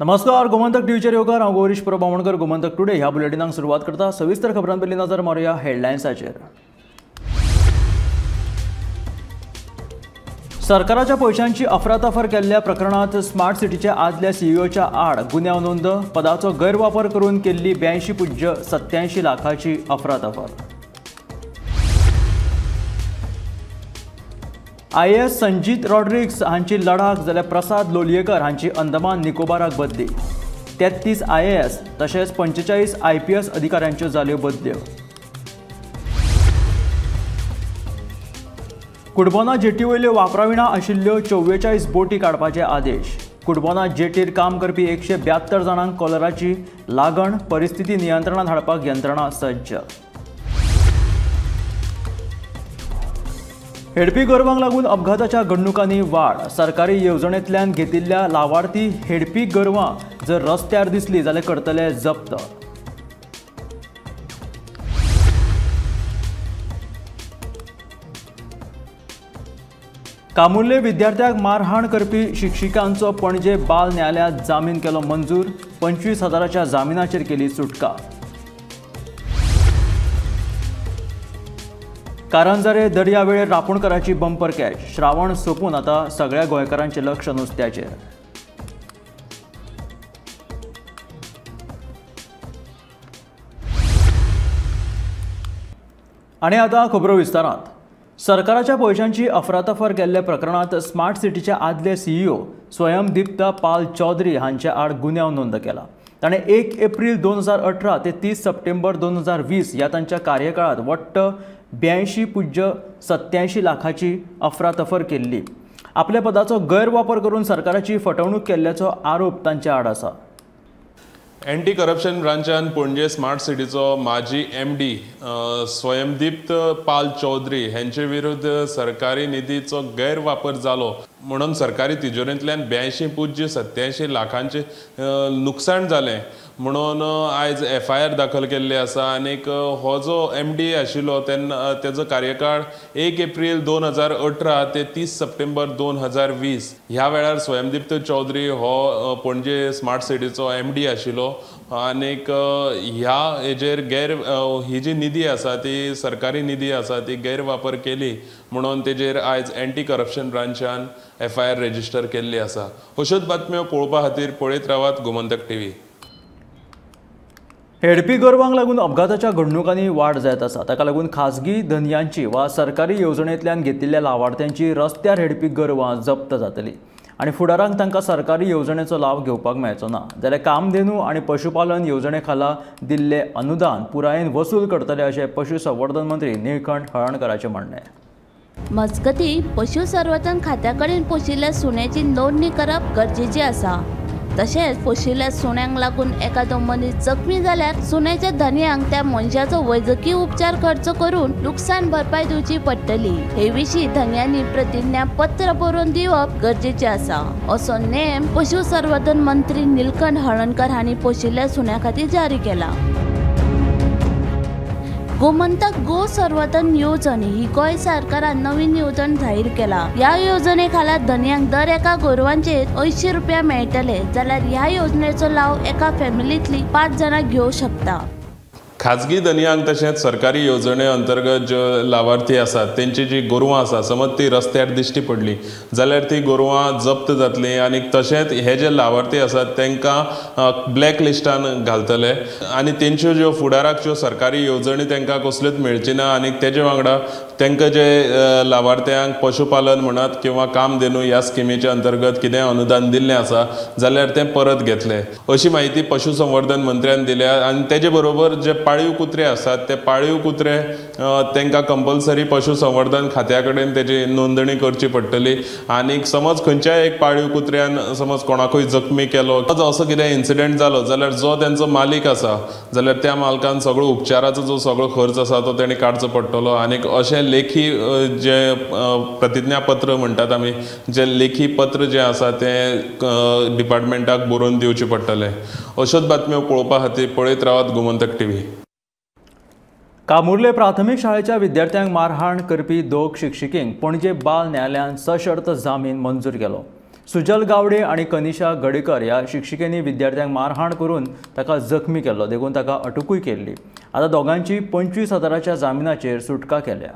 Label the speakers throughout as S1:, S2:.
S1: नमस्कार, गोमंतक टीव्हीचेर येवकार. हांव गौरीश प्रभू बामणकर. गोमंतक टुडे ह्या बुलेटिनाक सुरवात करता. सविस्तर खबरां पयलीं नजर मारुया हेडलायन्साचेर. सरकाराच्या पयशांची अफरातफर केल्ल्या प्रकरणांत स्मार्ट सिटीच्या आदल्या सीईओच्या आड गुन्यांव नोंद. पदाचो गैरवापर करून केल्ली 82.87 लाखाची अफरातफर. आयएएस संजीत रॉड्रिग्स हांची लडाख जाल्यार प्रसाद लोलयेकर हांची अंदमान निकोबाराक बदली. 33 आयएएस तशेंच 45 आयपीएस अधिकाऱ्यांच्यो जाल्यो बदल्यो. कुडबोना जेटी वयल्यो वापराविणा आशिल्ल्यो 44 बोटी काडपाचे आदेश. कुडबोना जेटीर काम करपी 172 जाणांक कॉलराची लागण. परिस्थिती नियंत्रणांत हाडपाक यंत्रणा सज्ज. हेडपी गोरवांक लागून अपघाताच्या घडणुकांनी वाड. सरकारी येवजणेंतल्यान घेतिल्ल्या लावार्थी हेडपी गोरवां जर रस्त्यार दिसली जाल्यार करतले जप्त. कामुर्ले विद्यार्थ्याक मारहाण करपी शिक्षिकांचो पणजे बाल न्यायालयांत जामीन केलो मंजूर. 25,000च्या जामिनाचेर केली सुटका. कारंजारे दर्यावेळेर रापोणकराची बंपर कॅच. श्रावण सोंपून आतां सगळ्या गोंयकारांचें लक्ष नुस्त्याचेर. आनी आतां खबरो विस्तारांत. सरकाराच्या पयशांची अफरातफर केल्ल्या प्रकरणांत स्मार्ट सिटीच्या आदले सीईओ स्वयंदीप्त पाल चौधरी हांचे आड गुन्यांव नोंद केला. ताणें 1 एप्रील 2018 ते 30 सप्टेंबर 2020 ह्या तांच्या कार्यकाळांत वट्ट 82.87 लाखाची अफरातफर केल्ली. आपल्या पदाचो गैरवापर करून सरकाराची फटवणूक केल्ल्याचो आरोप तांच्या आड आसा.
S2: एंटी करप्शन ब्रांचान पणजे स्मार्ट सिटीचो माजी एमडी स्वयंदीप्त पाल चौधरी हांचे विरुद्ध सरकारी निधीचो गैरवापर जालो म्हणून सरकारी तिजोरेंतल्यान 82.87 लाखांचे नुकसान जालें म्हणून आयज एफआयआर दाखल केल्ली आसा. आनीक हो जो एमडी आशिल्लो तेन्ना तेजो कार्यकाळ 1 एप्रील 2018 ते 30 सप्टेंबर 2020 ह्या वेळार स्वयंदीप्त चौधरी हो पणजे स्मार्ट सिटीचो एमडी आशिल्लो. आनीक ह्या हेजेर ही जी निधी आसा ती सरकारी निधी आसा ती गैरवापर केली म्हणून तेजेर आयज एंटी करप्शन ब्रांचान एफआयआर रजिस्टर केल्ली आसा. अश्योच बातम्यो पळोवपा खातीर पळयत रावात गोमंतक टीव्ही.
S1: हेडपी गोरवांक लागून अपघाताच्या घडणुकांनी वाड जायत आसा. ताका लागून खाजगी धनयांची वा सरकारी येवजणेंतल्यान घेतिल्ल्या लावार्थ्यांची रस्त्यार हेडपी गोरवां जप्त जातली आनी फुडाराक तांकां सरकारी येवजणेचो लाव घेवपाक मेळचो ना. जाल्यार कामधेनू आनी पशुपालन येवजणे खाला दिल्लें अनुदान पुरायेन वसूल करतले अशें पशुसंवर्धन मंत्री निळकंठ हळर्णकराचें म्हणणें.
S3: मजगतीं, पशुसंवर्धन खात्या कडेन पोशिल्ल्या सुण्याची नोंदणी करप गरजेची आसा. तशेंच पोशिल्ल्या सुण्यांक लागून एखादो मनीस जखमी जाल्यार सुण्याच्या धनयांक त्या मनशाचो वैजकी उपचार खर्च करून लुकसाण भरपाय दिवची पडटली. हे विशीं धनयांनी प्रतिज्ञापत्र बरोवन दिवप गरजेचें आसा असो नेम पशुसंवर्धन मंत्री निलकंठ हळर्णकर हांणी पोशिल्ल्या सुण्यां खातीर जारी केला. गोमंतक गो संवर्धन येवजण ही गोंय सरकारान नवीन येवजण जाहीर केला. ह्या येवजणे खाला धनयांक दर एका गोरवांचेर 80 रुपया मेळटले, जाल्यार ह्या येवजणेचो लाव एका फॅमिलींतली 5 जाणां घेवंक शकता.
S2: खाजगी धनयांक तशेंच सरकारी येवजणे अंतर्गत ज्यो लावार्थी आसात तेंची जी गोरवां आसा समज ती रस्त्यार दिश्टी पडली जाल्यार ती गोरवां जप्त जातली. आनी तशेंच हे जे लावार्थी आसात तांकां ब्लॅक लिस्टान घालतले आनी तेंच्यो ज्यो फुडाराक ज्यो सरकारी येवजणी तांकां कसल्योच मेळची ना. आनी तेजे वांगडा तांकां जे लावार्थ्यांक पशुपालन म्हणात किंवा कामधेनू ह्या स्किमीच्या अंतर्गत कितें अनुदान दिल्लें आसा जाल्यार तें परत घेतले अशी म्हायती पशुसंवर्धन मंत्र्यान दिल्या. आनी तेजे बरोबर जे पाळीव कुत्रे आसात ते पाळीव कुत्रे तांकां कंपल्सरी पशुसंवर्धन खात्या कडेन तेजी नोंदणी करची पडटली. आनी समज खंयच्याय एक पाळीव कुत्र्यान समज कोणाकूय जखमी केलो असो कितें इन्सिडंट जालो जाल्यार जो तेंचो मालीक आसा जाल्यार त्या मालकान सगळो उपचाराचो जो सगळो खर्च आसा तो तेणी काडचो पडटलो. आनी अशें लेखी जे प्रतिज्ञापत्र म्हणटात आमी जे लेखी पत्र जें आसा तें डिपार्टमेंटाक बरोवन दिवचें पडटलें. अश्योच बातम्यो पळोवपा खातीर पळयत रावात गोमंतक टीव्ही.
S1: कामुर्ले प्राथमीक शाळेच्या विद्यार्थ्यांक मारहाण करपी 2 शिक्षिकेंक पणजे बाल न्यायालयान सशर्त जामीन मंजूर केलो. सुजल गावडे आनी कनिशा गडेकर ह्या शिक्षिकेंनी विद्यार्थ्यांक मारहाण करून ताका जखमी केल्लो, देखून ताका अटकूय केल्ली। आतां दोगांची 25,000च्या जामिनाचेर सुटका केल्या।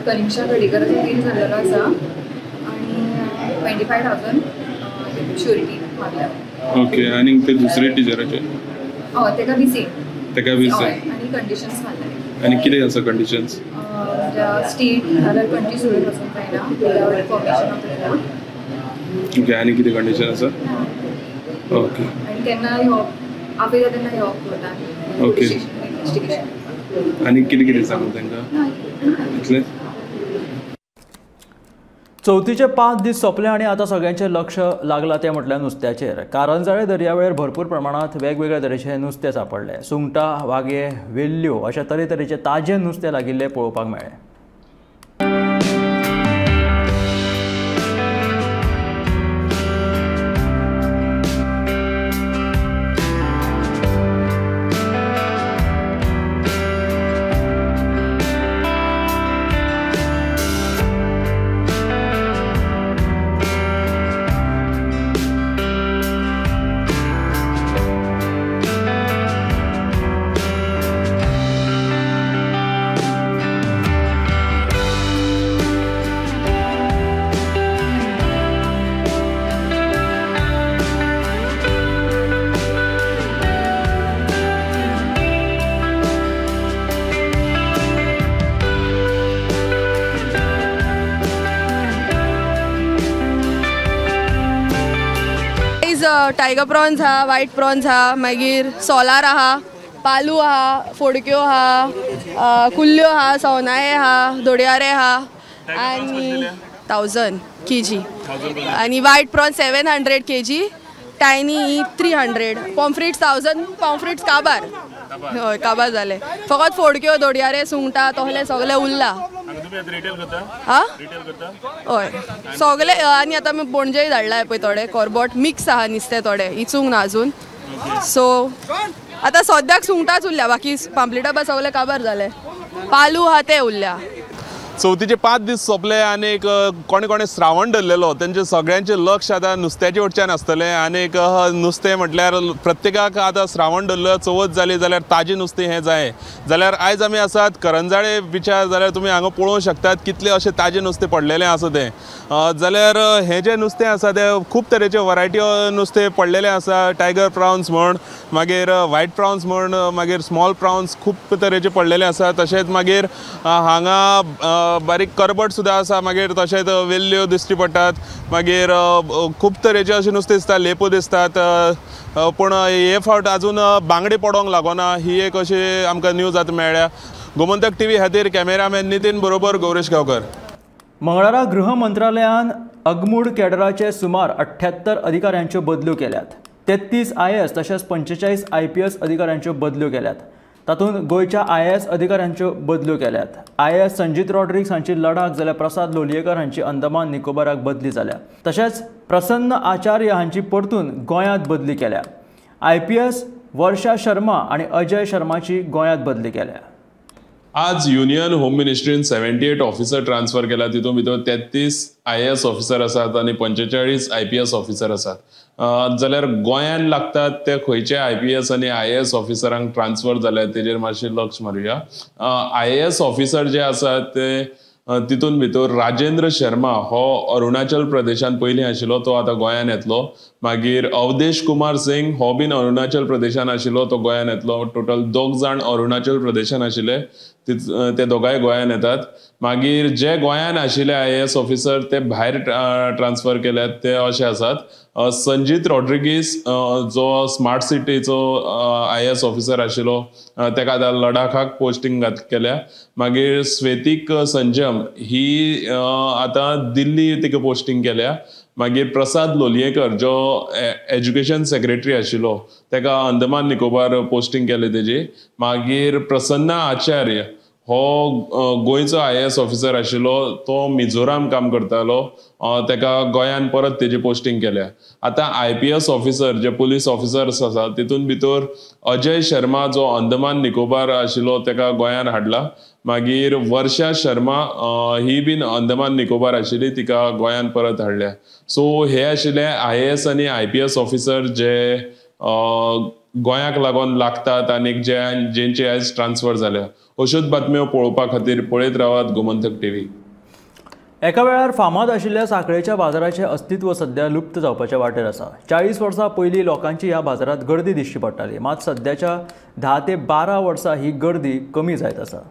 S4: कनिशा गडेकर बेल जाल्लो आसा आनी 25,000 श्युरिटी मागल्या।
S5: ओके, आनी ते दुसरे टिचराचे?
S4: हय, तेका बी सेम।
S5: तेका बी सेम
S4: आनी कंडिशन्स मारले।
S5: आनी कितें आसा कंडिशन्स?
S4: स्टेट नाल्यार कंट्री सोडून वचूंक जायना विदावट परमिशन ऑफ the.
S5: Okay, आनी कितें कंडिशन आसा? ओके,
S4: आनी केन्ना येवप आपयता तेन्ना येवप कोर्टान।
S5: Okay,
S4: investigation.
S5: आनी कितें कितें सांगू तांकां? इतलें?
S1: चवथीचे 5 दीस सोंपले आनी आतां सगळ्यांचें लक्ष लागलां तें म्हटल्यार नुस्त्याचेर। कारंजाळे दर्यावेळेर भरपूर प्रमाणांत वेगवेगळ्या तरेचे नुस्तें सांपडलें। सुंगटां, वागे, वेल्ल्यो अशा तरेतरेचे ताजें नुस्तें लागिल्लें पळोवपाक मेळ्ळें।
S6: टायगर प्रॉन्स हा, वायट प्रॉन्स हा, मागीर सोलार आहा, पालू आहा, फोडक्यो आहा, कुल्ल्यो आहा, सवनाळे आहा, दोडयारे आहा आनी 1000 kg आनी white prawn 700 kg, tiny 300, pomfrets 1000, pomfrets काबार, हय काबार जाले। फकत फोडक्यो, दोडयारे, सुंगटां तसले सगळे उरला। हा हय सगळे। आनी आतां आमी पणजेय धाडला पळय थोडे कोरबोट मिक्स आहा नुस्तें, थोडे इचूंक ना अजून। सो आतां सद्याक सुंगटांच उरल्या, बाकी पांपलेटां बा सगळे काबार जाले, पालू आहा ते उरल्या।
S2: चवथीचे 5 दीस सोंपले आनी कोणे कोणे श्रावण धरलेलो तेंचे सगळ्यांचें लक्ष आतां नुस्त्याचे वटच्यान आसतलें। आनी नुस्तें म्हटल्यार प्रत्येकाक आतां श्रावण धरलो, चवथ जाली जाल्यार ताजें नुस्तें हें जाय। जाल्यार आयज आमी आसात करंजाळे बिचार, जाल्यार तुमी हांगा पळोवंक शकतात कितलें अशें ताजें नुस्तें पडलेलें आसा तें। जाल्यार हें जें नुस्तें आसा तें खूब तरेचे वरायटी नुस्तें पडलेलें आसा। टायगर प्रावन्स म्हण, मागीर व्हायट प्रावन्स म्हण, मागीर स्मॉल प्रावन्स खूब तरेचे पडलेले आसा। तशेंच मागीर हांगा बारीक करबट सुद्दां आसा, मागीर तशेंच वेल्ल्यो दिश्टी पडटात, मागीर खूब तरेचे अशें नुस्तें दिसता, लेपो दिसतात। पूण हे फावट आजून बांगडे पडोंक लागोना ही एक अशी आमकां न्यूज आतां मेळ्ळ्या। गोमंतक टीव्ही खातीर कॅमेरामॅन नितीन बरोबर गौरेश गांवकर।
S1: मंगळारा गृह मंत्रालयान अगमूड कॅडराचे सुमार 78 अधिकाऱ्यांच्यो बदल्यो केल्यात। 33 IAS तशेंच 45 IPS अधिकाऱ्यांच्यो बदल्यो केल्यात। तातूंत गोंयच्या IAS अधिकाऱ्यांच्यो बदल्यो केल्यात। IAS Sanjeet Rodrigues हांची लडाख जाल्यार प्रसाद लोलयेकर हांची अंदमान निकोबाराक बदली जाल्या। तशेंच प्रसन्न आचार्य हांची परतून गोंयांत बदली केल्या। IPS वर्षा शर्मा आनी अजय शर्माची गोंयांत बदली केल्या।
S2: आज युनियन होम मिनिस्ट्रीन 78 ऑफिसर ट्रान्सफर केला, तितून भितर 33 IAS officer आसात आनी 45 IPS officer आसात। जाल्यार गोंयान लागतात ते खंयचे IPS आनी IAS ऑफिसरांक ट्रान्सफर जाल्या तेजेर मातशें लक्ष मारुया। IAS officer जे आसात ते तितून भितर राजेंद्र शर्मा हो अरुणाचल प्रदेशान पयलीं आशिल्लो, तो आतां गोंयान येतलो। मागीर अवधेश कुमार सिंग हो बीन अरुणाचल प्रदेशान आशिल्लो, तो गोंयान येतलो। टोटल 2 जाण अरुणाचल प्रदेशान आशिल्ले, ते दोगांय गोंयान येतात। मागीर जे गोंयान आशिल्ले IAS officer ते भायर ट्रान्सफर केल्यात ते अशे आसात। संजीत रॉड्रिगीस जो स्मार्ट सिटीचो IAS officer आशिल्लो तेका आतां लडाखाक पोस्टिंग केल्या। मागीर स्वेतीक संजम ही आतां दिल्ली तिका पोस्टिंग केल्या। मागीर प्रसाद लोलयेकर जो एज्युकेशन सेक्रेटरी आशिल्लो तेका अंदमान निकोबार पोस्टिंग केले तेजी। मागीर प्रसन्ना आचार्य हो गोंयचो IAS officer आशिल्लो, तो मिझोराम काम करतालो, ताका गोंयान परत तेजी पोस्टिंग केल्या. आतां IPS officer जे पुलीस ऑफिसर्स आसा तितून भितर अजय शर्मा जो अंदमान निकोबार आशिल्लो ताका गोंयान हाडला. मागीर वर्षा शर्मा ही बीन अंदमान निकोबार आशिल्ली, तिका गोंयान परत हाडल्या. सो हे आशिल्ले IAS आनी IPS officer जे गोंयाक लागून लागतात आनी जेंचे आयज ट्रान्सफर जाल्या. अश्योच बातम्यो पळोवपा खातीर पळयत रावात गोमंतक टीव्ही.
S1: एका वेळार फामाद आशिल्ल्या साखळेच्या बाजाराचें अस्तित्व सध्या लुप्त जावपाच्या वाटेर आसा. 40 वर्सां पयलीं लोकांची ह्या बाजारांत गर्दी दिश्टी पडटाली, मात सद्याच्या 10 ते 12 वर्सां ही गर्दी कमी जायत आसा.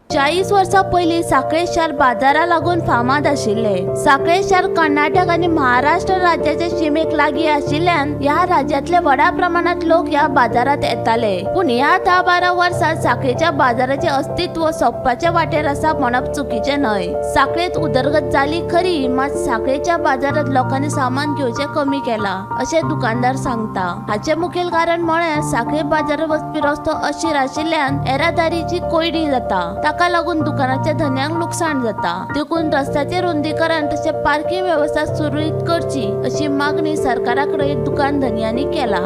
S3: 40 वर्सां पयलीं साखळे शार बाजारा लागून फामाद आशिल्ले. साखळे शार कर्नाटक आनी महाराष्ट्र राज्याचे शिमेक लागीं आशिल्ल्यान ह्या राज्यांतले व्हडा प्रमाणांत लोक ह्या बाजारांत येताले. पूण ह्या 10-12 वर्सांत साखळेच्या बाजाराचें अस्तित्व सोंपपाच्या वाटेर आसा म्हणप चुकीचें न्हय. साखळेंत उदरगत जाली खरी, मात साखळेच्या बाजारांत लोकांनी सामान घेवचें कमी केलां अशें दुकानदार सांगता. हाचें मुखेल कारण म्हळ्यार साखळे बाजारांत वचपी रस्तो अशीर आशिल्ल्यान येरादारीची कोंयडी जाता. ताका लागून दुकानाच्या धन्यांक लुकसाण जाता. देखून रस्त्याचे रुंदीकरण तशें पार्किंग वेवस्था सुरळीत करची अशी मागणी सरकारा कडेन दुकान धनयांनी केला.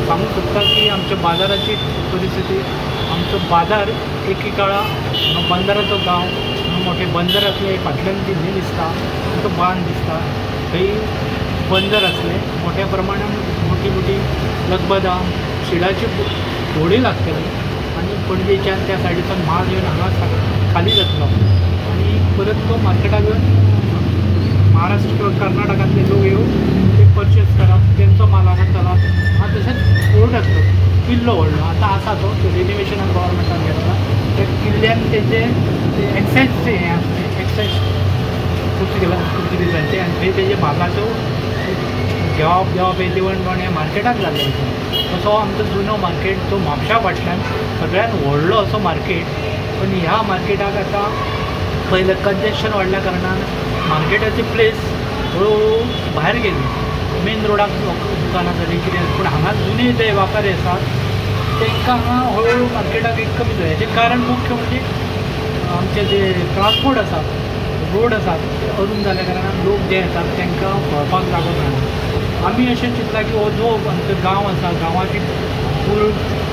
S7: सांगू शकता की आमच्या बाजाराची परिस्थिती, आमचो बाजार एके काळा बंदराचो गांव, मोठे बंदर आसले, फाटल्यान ती न्हंय दिसता, तो बांद दिसता, थंय बंदर आसले मोठ्या प्रमाणान, मोठी मोठी लगबदां शिडाची होडी लागताली आनी पणजेच्यान त्या सायडीच्यान माल येवन हांगा खाली जातलो आनी परत तो मार्केटाक येवन महाराष्ट्र किंवा कर्नाटकांतले लोक येवन ते परचेस करप, तेंचो माल हांगा चलप. आनी तशेंच फोर्ट आसलो, किल्लो व्हडलो आतां आसा तो रिनोवेशनान गव्हर्मेंटान घेतला. त्या किल्ल्यान तेजे एक्सायजचें हें आसलें, एक्सायज पुर्तुगेजांचें, आनी थंय तेजे मालाचो घेवप देवप हें देवण घेवण हें मार्केटाक जाल्लें. तसो आमचो जुनो मार्केट जो म्हापशा फाटल्यान सगळ्यान व्हडलो असो मार्केट, पण ह्या मार्केटाक आतां पयलें कंजेशन वाडल्या कारणान मार्केटाची प्लेस हळूहळू भायर गेली. मेन रोडाक दुकानां जालीं कितें, पूण हांगा जुने जे व्यापारी आसात तांकां हांगा हळूहळू मार्केटाक एक कमी जालें. हेचें कारण मुख्य म्हणजे आमचे जे ट्रान्सपोर्ट आसा, रोड आसात ते अरूण जाल्या कारणान लोक जे येतात तांकां भोंवपाक जागो मेळना. आमी अशें चिंतलां की हो जो आमचो गांव आसा, गांवाची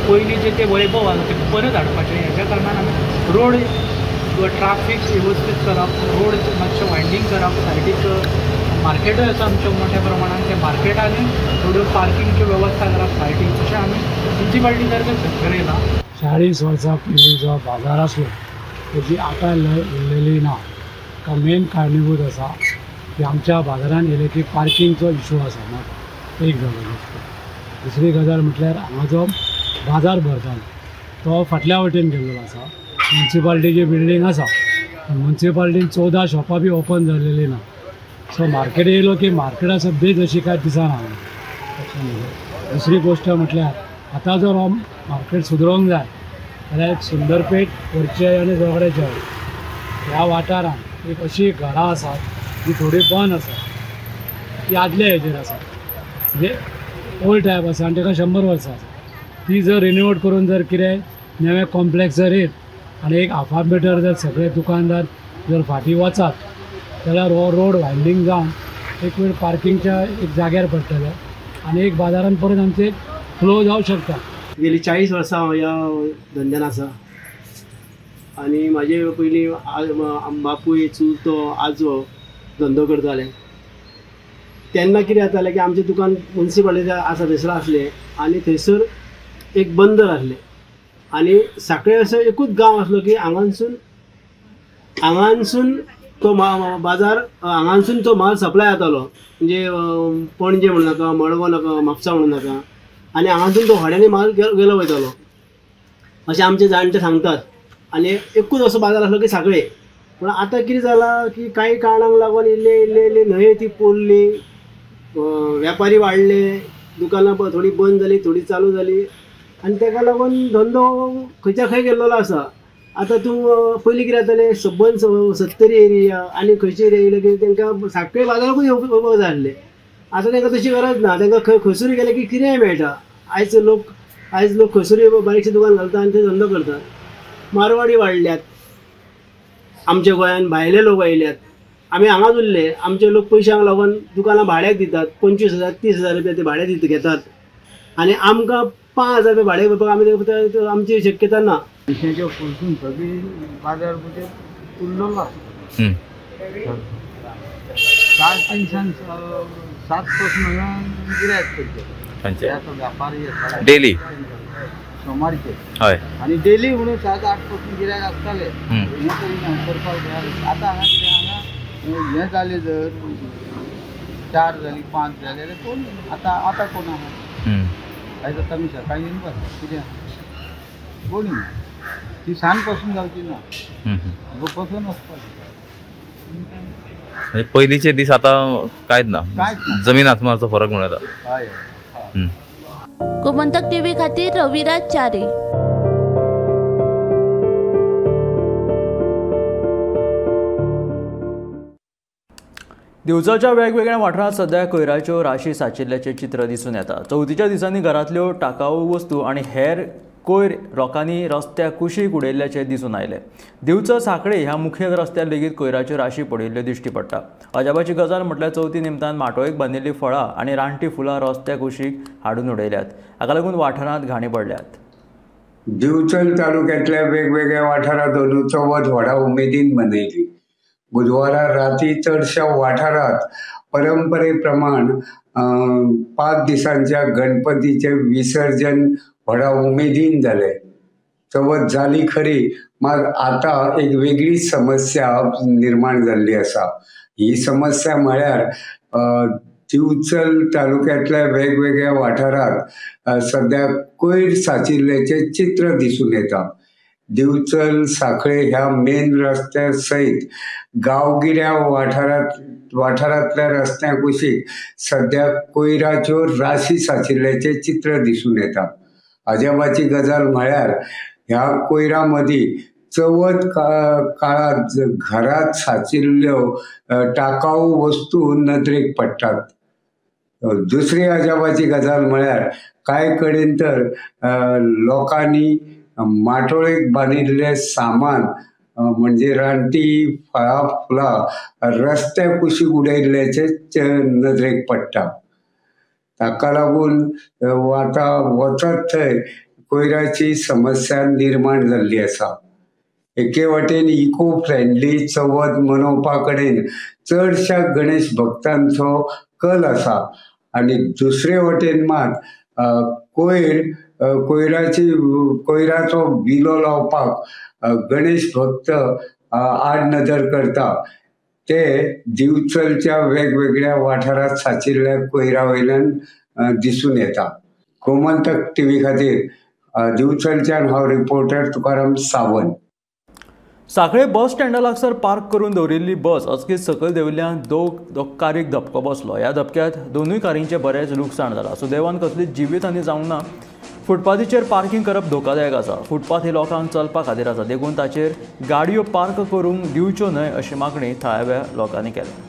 S7: पयलीं जें तें वैभव आसा तें परत हाडपाचें. हेच्या कारणान आमी रोड ट्राफीक वेवस्थीत करप, रोड मातशें वायंडींग करप, सायडीक मार्केटूय आसा आमचें मोठ्या प्रमाणान, त्या मार्केटांनी थोड्यो पार्किंगच्यो वेवस्था करप सायडीक, तशें आमी मुन्सिपालिटी सारकें ठरयलां.
S8: 40 वर्सां पयलीं जो बाजार आसलो तेजी आतां लय उरलेली ना. ताका मेन कारणीभूत आसा की आमच्या बाजारान येयले की पार्किंगचो इशू आसा मात एक गजाल. दुसरी गजाल म्हटल्यार हांगा जो बाजार भरतालो तो फाटल्या वटेन गेल्लो आसा. मुन्सिपालिटीची बिल्डींग आसा, मुन्सिपालिटीन 14 शॉपां बी ओपन जाल्लेली ना. सो मार्केट येयलो की मार्केटा सद्दां अशी कांय दिसना. दुसरी गोश्ट म्हटल्यार आतां जर हो मार्केट सुदरोवंक जाय जाल्यार एक सुंदरपेठ, वरचे आनी झगडेचे ह्या वाठारांत एक अशी घरां आसात जी थोडी बंद आसा, ती आदल्या हेजेर आसा, म्हणजे ओल्ड टायप आसा आनी ताका 100 वर्सां आसा. ती जर रिनोवेट करून जर कितें नवें कॉम्प्लेक्स जर येत आनी एक हाफ हाफ मिटर जर सगळे दुकानदार जर फाटीं वचात जाल्यार हो रोड वायंडींग जावन एक वेळ पार्किंगच्या एक जाग्यार पडटलें आनी एक बाजारान परत आमचे फ्लो जावं शकता.
S9: गेली 40 वर्सां हांव ह्या धंद्यान आसा आनी म्हाजे पयलीं बापूय, चुलतो, आजो धंदो करताले. तेन्ना कितें जातालें की आमचें दुकान मुन्सिपालिटी आसा थंयसर आसलें आनी थंयसर एक बंदर आसलें आनी साखळे असो एकूच गांव आसलो की हांगानसून तो बाजार, हांगानसून तो म्हाल सप्लाय जातालो. म्हणजे पणजे म्हणूं नाका, मडगांव नाका, म्हापसा म्हणूं नाका, आनी हांगासून तो व्हड्यांनी म्हाल गेलो वयतालो अशें आमचे जाणटे सांगतात. आनी एकूच असो बाजार आसलो की साखळे. पूण आतां कितें जालां की कांय कारणांक लागून इल्ले इल्ले इल्ले न्हंय ती पोरली, व्यापारी वाडले, दुकानां थोडी बंद जाली, थोडी चालू जाली आनी ताका लागून धंदो खंयच्या खंय गेल्लो आसा. आतां तूं पयलीं कितें जातालें, सबंद सत्तरी एरिया आनी खंयची एरिया येयले की तांकां साखळे बाजाराकूच येवपाक जाय आसलें. आतां तांकां तशी गरज ना, तांकां खंय खंयसरूय गेले की कितेंय मेळटा. आयज लोक खंयसरूय बारीकशें दुकान घालता आनी ते धंदो करतात. मारवाडी वाडल्यात, आमच्या गोंयान भायले लोक आयल्यात, आमी हांगाच उरले. आमचे लोक पयशांक लागून दुकानां भाड्याक दितात, 25,000 30,000 रुपया ते भाडें दित घेतात आनी आमकां 5,000 रुपया भाडें भरपाक आमी आमची शक्यता ना.
S10: पयशांच्या पसून सगळी बाजार म्हणजे उरलेलो आसा. 4:30 7 पासून गिरायक करचें व्यापारी
S11: डेली
S10: सोमारचे.
S11: हय,
S10: आनी डेली म्हणून 7-8 पासून गिरायक आसताले. हें तरी करपाक जाय. आतां हांगा कितें हांगा हें जालें जर 4 जाली 5 जाली जाल्यार कोण आतां आतां कोण आहा. आयज आतां आमी सकाळीं येवन बस कितें आहा कोण ना, ती सांज पासून जावची ना, बसून वचपाक.
S11: पयलींचे दीस आतां कांयच ना, जमीन आसमानाचो फरक म्हणूं येता.
S10: हय.
S3: गोमंतक टीव्ही खातीर रविराज च्यारी.
S1: दिवचलच्या वेगवेगळ्या वाठारांत सध्या कोयराच्यो राशी साचिल्ल्याचें चित्र दिसून येता. चवथीच्या दिसांनी घरांतल्यो टाकाऊ वस्तू आनी हेर कोयर लोकांनी रस्त्या कुशीक उडयल्ल्याचें दिसून आयलें. दिवचल सांखळे ह्या मुखेल रस्त्यार लेगीत कोयराच्यो राशी पडिल्ल्यो दिश्टी पडटा. अजापाची गजाल म्हटल्यार चवथी निमतान माटोळेक बांदिल्लीं फळां आनी रानटी फुलां रस्त्या कुशीक हाडून उडयल्यात. हाका लागून वाठारांत घाणी पडल्यात.
S12: दिवचल तालुक्यांतल्या वेगवेगळ्या वाठारांत अंदू चवथ व्हडा उमेदीन मनयली. बुधवारा राती चडश्या वाठारांत परंपरे प्रमाण 5 दिसांच्या गणपतीचें विसर्जन व्हडा उमेदीन जालें. चवथ जाली खरी, मात आतां एक वेगळी समस्या निर्माण जाल्ली आसा. ही समस्या म्हळ्यार दिवचल तालुक्यांतल्या वेगवेगळ्या वाठारांत सद्या कोयर साचिल्ल्याचें चित्र दिसून येता. दिवचल सांखळे ह्या मेन रस्त्या सयत गांवगिऱ्या वाठारांतल्या रस्त्या कुशीक सद्या कोयराच्यो राशी साचिल्ल्याचें चित्र दिसून येता. अजापाची गजाल म्हळ्यार ह्या कोयरा मदीं चवथ काळांत घरांत साचिल्ल्यो टाकाऊ वस्तू नदरेक पडटात. दुसरी अजापाची गजाल म्हळ्यार कांय कडेन तर लोकांनी माटोळेक बांदिल्लें सामान म्हणजे रानटी फळां फुलां रस्त्या कुशीक उडयल्ल्याचें नदरेक पडटा. ताका लागून आतां वचत थंय कोयराची समस्या निर्माण जाल्ली आसा. एके वटेन इको फ्रेंडली चवथ मनोवपा कडेन चडश्या गणेश भक्तांचो कल आसा आनी दुसरे वटेन मात कोयराचो विलो लावपाक गणेश भक्त आड नदर करता. ते दिवचलच्या वेगवेगळ्या वाठारांत साचिल्ल्या कोयरा वयल्यान दिसून येता. गोमंतक टीव्ही खातीर दिवचलच्यान हांव रिपोर्टर तुकाराम सावंत.
S1: सांखळे बस स्टँडा लागसार पार्क करून दवरिल्ली बस अचकीत सकयल देंविल्ल्यान दोग कारीक धपको बसलो. ह्या धपक्यांत दोनूय कारींचें बरेंच लुकसाण जालां. सुदैवान कसलीच जिवीत हानी जावंक ना. फुटपाथीचेर पार्किंग करप धोकादायक आसा. फुटपाथ ही लोकांक चलपा खातीर आसा, देखून ताचेर गाडयो पार्क करूंक दिवच्यो न्हय अशी मागणी थळाव्या लोकांनी केल्या.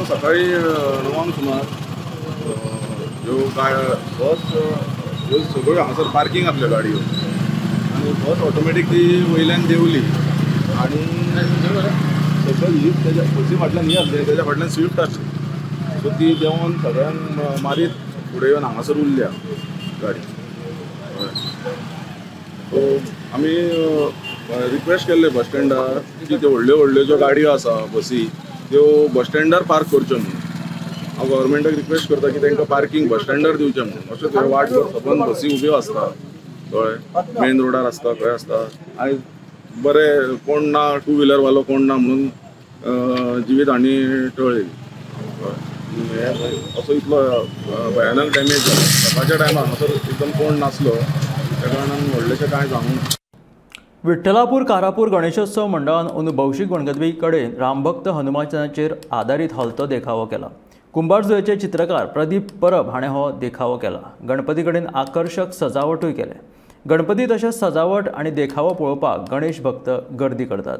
S5: सकाळी 9 सुमार ह्यो बस ह्यो सगळ्यो हांगासर पार्किंग आसल्यो गाडयो आनी बस ऑटोमॅटीक ती वयल्यान देंवली आनी सकयल ही तेज्या बसी फाटल्यान ही आसली, तेज्या फाटल्यान स्विफ्ट आसली, सो ती देंवोन सगळ्यांक मारीत फुडें येवन हांगासर उरल्या गाडी. हय, सो आमी रिक्वेस्ट केल्ले बस स्टँडार की त्यो व्हडल्यो व्हडल्यो ज्यो गाडयो आसा बसी त्यो बस स्टँडार पार्क करच्यो म्हणून. हांव गव्हर्मेंटाक रिक्वेस्ट करता की तांकां पार्किंग बस स्टँडार दिवचें म्हणून. अशें थंय वाटभर सबंद बसी उब्यो आसता, कळ्ळें, मेन रोडार आसता, खंय आसता आनी बरें कोण ना, टू व्हिलरवालो कोण ना म्हणून जिवीत हानी टळ्ळी. असो इतलो भयानक डॅमेज जालो. सकाळच्या टायमार हांगासर एकदम कोण नासलो, त्या कारणान व्हडलेशें कांय जावंक ना.
S1: विठ्ठलापूर कारापूर गणेशोत्सव मंडळान अंदू भौशीक गणपती कडेन रामभक्त हनुमानाचेर आदारीत हलतो देखावो केला. कुंभारजुवेचे चित्रकार प्रदीप परब हाणें हो देखावो केला. गणपती कडेन आकर्शक सजावटूय केले. गणपती तशेंच सजावट आनी देखावो पळोवपाक गणेश भक्त गर्दी करतात.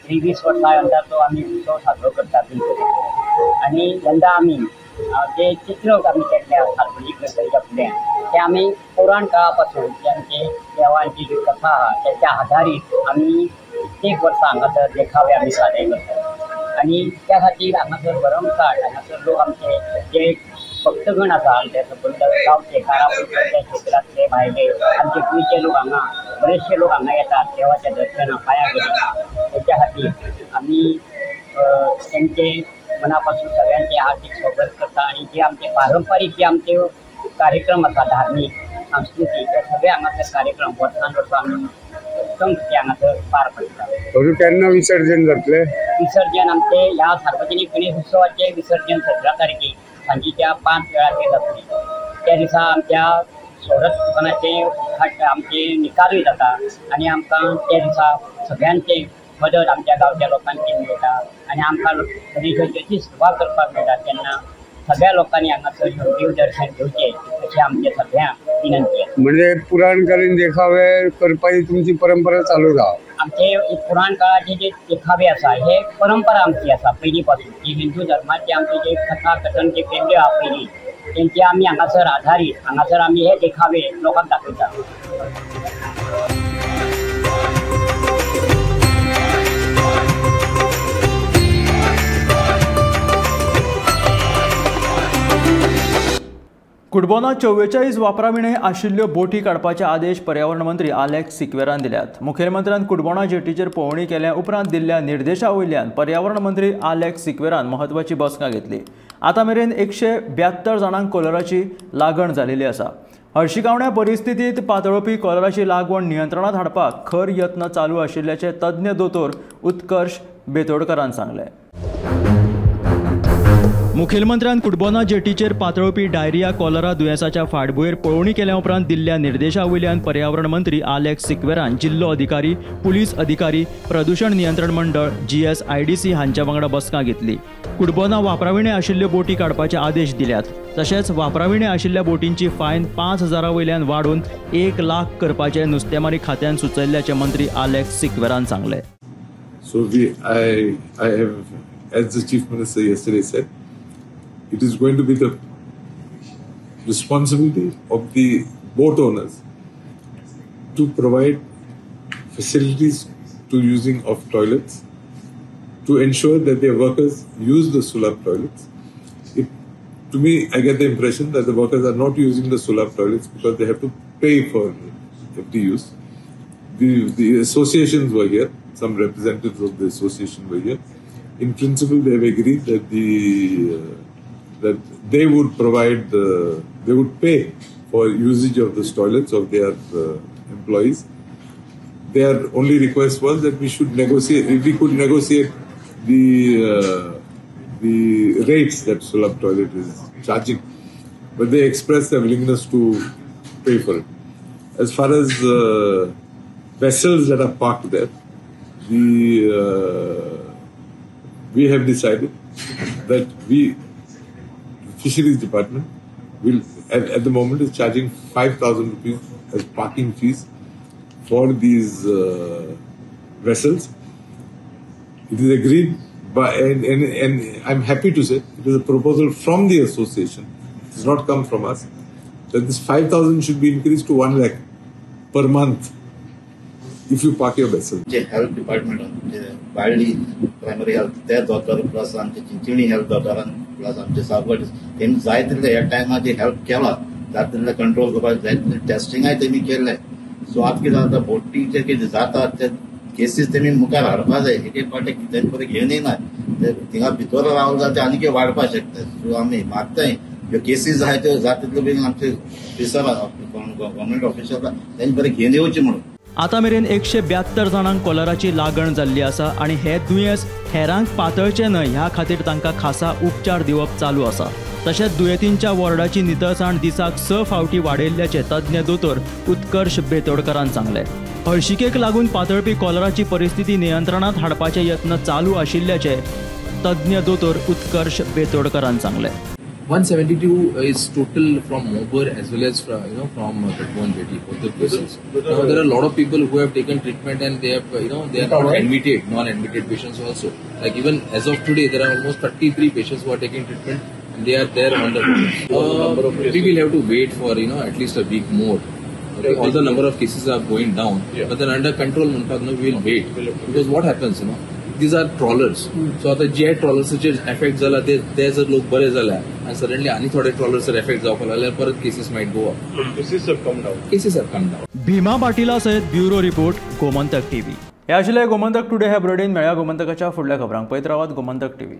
S13: 23 वर्सां यंदा तो आमी उत्सव साजरो करतात गणपतीचो. आनी यंदा आमी जे चित्र आमी केल्ले आसा सार्वजनीक गणपतीच्या फुडें ते आमी पुराण काळा पासून जे आमचे देवांची जी कथा आहा तेच्या आधारीत आमी कित्येक वर्सां हांगासर देखावे आमी सादर करतात. आनी त्या खातीर हांगासर भरमसाठ हांगासर लोक आमचे जे भक्तगण आसा आमचे सबंद गांवचे कारापूरच्या क्षेत्रांतले भायले आमचे गोंयचे लोक हांगा बरेचशे लोक हांगा येतात देवाच्या दर्शनाक पांयां पडटात. तेच्या खातीर आमी तेंचे मना पासून सगळ्यांचे हार्दिक स्वागत करता. आनी जे आमचे पारंपारीक जे आमचे कार्यक्रम आसा धार्मीक सांस्कृतीक हे सगळे हांगासर कार्यक्रम वर्सान वर्सां आमी उत्तम रित्या हांगासर पार पडटा.
S12: केन्ना विसर्जन जातलें?
S13: विसर्जन आमचे ह्या सार्वजनीक गणेश उत्सवाचें विसर्जन 17 तारखेक सांजेच्या 5 वेळाचेर जातलें. त्या दिसा आमच्या सोरत दुकानाचें उद्घाटन आमचे निकालूय जाता आनी आमकां त्या दिसा सगळ्यांचे मदत आमच्या गांवच्या लोकांची मेळटा आनी आमकां गणेशाची अशी सेवा करपाक मेळटा. तेन्ना सगळ्या लोकांनी हांगासर देव दर्शन घेवचें अशें आमचे सगळ्यांक विनंती आसा.
S12: म्हणजे पुराणकालीन देखावे करपाची तुमची परंपरा चालू आसा?
S13: आमचे पुराण काळाचे जे देखावे आसा हे परंपरा आमची आसा पयलीं पासून. जी हिंदू धर्माचे आमचे जे कथा कथन जे केल्ले आहा पयलीं तेंचे आमी हांगासर आधारीत हांगासर आमी हे देखावे लोकांक दाखयता.
S1: कुडबोना 44 वापराविणे आशिल्ल्यो बोटी काडपाचे आदेश पर्यावरण मंत्री आलेक्स सिक्वेरान दिल्यात. मुखेलमंत्र्यान कुडबोना जेटीचेर पळोवणी केल्या उपरांत दिल्ल्या निर्देशा वयल्यान पर्यावरण मंत्री आलेक्स सिक्वेरान म्हत्वाची बसका घेतली. आतां मेरेन 172 जाणांक कॉलराची लागण जाल्ली आसा. हळशिकावण्या परिस्थितींत पातळपी कॉलराची लागवण नियंत्रणांत हाडपाक खर यत्न चालू आशिल्ल्याचे तज्ञ दोतोर उत्कर्ष बेतोडकरान सांगलें. मुखेलमंत्र्यान कुडबोना जेटीचेर पातळपी डायरिया कॉलरा दुयेंसाच्या फाटभुंयेर पळोवणी केल्या उपरांत दिल्ल्या निर्देशा वयल्यान पर्यावरण मंत्री आलेक्स सिक्वेरान जिल्लो अधिकारी, पुलीस अधिकारी, प्रदूषण नियंत्रण मंडळ, GSIDC हांच्या वांगडा बसका घेतली. कुडबोना वापराविणे आशिल्ल्यो बोटी काडपाचे आदेश दिल्यात. तशेंच वापराविणे आशिल्ल्या बोटींची फायन 5,000 वयल्यान वाडून 1 लाख करपाचे नुस्तेमारी खात्यान सुचयल्ल्याचे मंत्री आलेक्स सिक्वेरान सांगलें.
S14: So I have, as the Chief Minister yesterday said, it is going to be the responsibility of the boat owners to provide facilities to using of toilets, to ensure that their workers use the Sulabh toilets. To me, I get the impression that the workers are not using the Sulabh toilets because they have to pay for every use. The associations were here, some representatives of the association were here. In principle, they have agreed that that they would provide, they would pay for usage of those toilets of their employees. Their only request was that we should negotiate, if we could negotiate the rates that Sulabh toilet is charging, but they expressed their willingness to pay for it. As far as vessels that are parked there, we have decided that we, Fisheries Department, will at the moment is charging 5,000 rupees as parking fees for these vessels. It is agreed by, and I'm happy to say it is a proposal from the association, it has not come from us, that this 5,000 should be increased to 1 lakh per month if you park your vessel.
S15: Health department, Balli primary health, ते दोतोर plus आमचे Chinchani health दोतोरान plus आमचे सावगड तेमी जाय तितले ह्या टायमार जे हेल्प केला, जाय तितले कंट्रोल करपाक जाय तितले टेस्टिंगाय तेमी केल्ले. सो आतां कितें जाता, बोटीचेर कितें जाता ते केसीस तेमी मुखार हाडपा जाय. एक एक फावटी तेजे बरें घेवन येना, ते थिंगा भितर रावले जाल्यार ते आनीक वाडपाक शकता. सो आमी मागताय ह्यो केसीस आहाय त्यो जाता तितल्यो बेगीन आमचे ऑफिसर गव्हर्मेंट ऑफिसर तेंचे बरें घेवन येवचें म्हणून.
S1: आतां मेरेन 172 जाणांक कॉलराची लागण जाल्ली आसा आनी हे दुयेंस हेरांक पातळचें न्हय ह्या खातीर तांकां खासा उपचार दिवप चालू आसा. तशेंच दुयेंतींच्या वॉर्डाची नितळसाण दिसाक 6 फावटी वाडयल्ल्याचें तज्ञ दोतोर उत्कर्ष बेतोडकरान सांगलें. हळशिकेक लागून पातळपी कॉलराची परिस्थिती नियंत्रणांत हाडपाचे यत्न चालू आशिल्ल्याचें तज्ञ दोतोर उत्कर्ष बेतोडकरान सांगलें.
S16: 172 is total from Mobor as well as from Katwan Jetty, both the places. Now there are a lot of people who have taken treatment and they have they are not admitted, non-admitted patients also. Like even as of today, there are almost 33 patients who are taking treatment and they are there on the we will have to wait for at least a week more. Okay, all the number of cases are going down, yeah. But then under control, we will wait because what happens, these are trawlers. So आता जे ट्रॉलर्साचेर effect जाला ते जर लोक बरे जाल्या आनी suddenly आनी थोडे ट्रॉलर्सर एफेक्ट जावपाक लागल्यार परत cases might go up.
S5: Cases have come down.
S16: Cases have come down.
S1: Bhima पाटीला सयत ब्युरो रिपोर्ट, गोमंतक टीव्ही. हे आशिल्ले गोमंतक टुडे ह्या बुलेटीन. मेळया गोमंतकाच्या फुडल्या खबरांक. पळयत रावात गोमंतक टीव्ही.